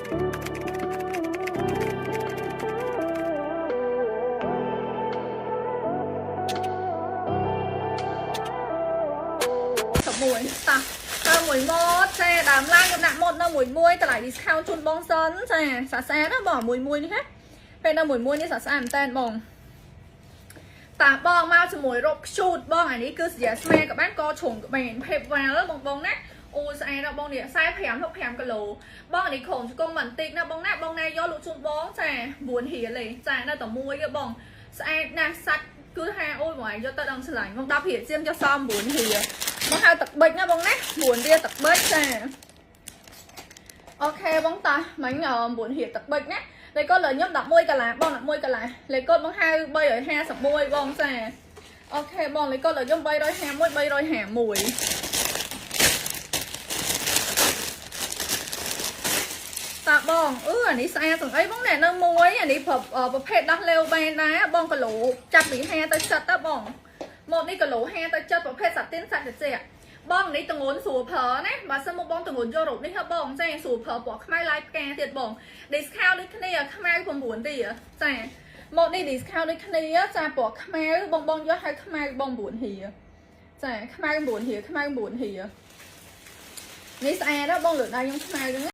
11តោះទៅមួយម៉ូតចាដើមឡើងខ្ញុំដាក់ម៉ូតនៅមួយមួយតម្លៃ discount ជូនបងសិនចាស្អាតស្អាតណាបងមួយមួយនេះណាពេលនៅមួយមួយនេះស្អាតស្អាតមែនតើបងតាបងមកជាមួយរ៉ូបខ្ជូតបងអានេះគឺសញ្ញាស្មាក៏បានកជ្រុងក៏បានភេបវ៉ាល់បងបងណាអូស្អាតណាស់បងនេះ45 65គីឡូបងអានេះក្រុមជង្គង់បន្តិចណាបងណាបងណាយកលក់ជូនបងចា9រៀលទេចានៅតែមួយទេបងស្អាតណាស់សាច់គឺថាអូយបងឯងយកទៅដល់ឆ្លាញ់បង10រៀលជាងយកសម9រៀលបងហៅទឹកបិចណាបងណា9រៀលទឹកបិចចាOK បងតាមិញ9រៀលទឹកបិចណាលេខកូដលើខ្ញុំ11កន្លះបង11កន្លះលេខកូដបងហៅ351បងចាOK បងលេខកូដលើខ្ញុំ351 351តាបងអឺអានេះស្អាតសង្អីបងណែនៅមួយអានេះប្រភេទដោះលេវបានដែរបងគីឡូចាប់ពី50ទៅ70ទៅបងមកនេះគីឡូ50ទៅ70ប្រភេទសាទីនសាច់ត្រជាក់បងនេះតងូនស្រួលប្រើណាបើសិនមកបងតងូនយករ៉ូបនេះហ៎បងចាស្រួលប្រើពណ៌ខ្មៅឡាយផ្កាទៀតបង discount ដូចគ្នាខ្មៅ9រៀលចាមកនេះ discount ដូចគ្នាចាពណ៌ខ្មៅបងបងយកហៅខ្មៅបង9រៀលចាខ្មៅ9រៀលខ្មៅ9រៀលនេះស្អាតណាបងលើកដៃខ្ញុំខ្មៅហ្នឹង។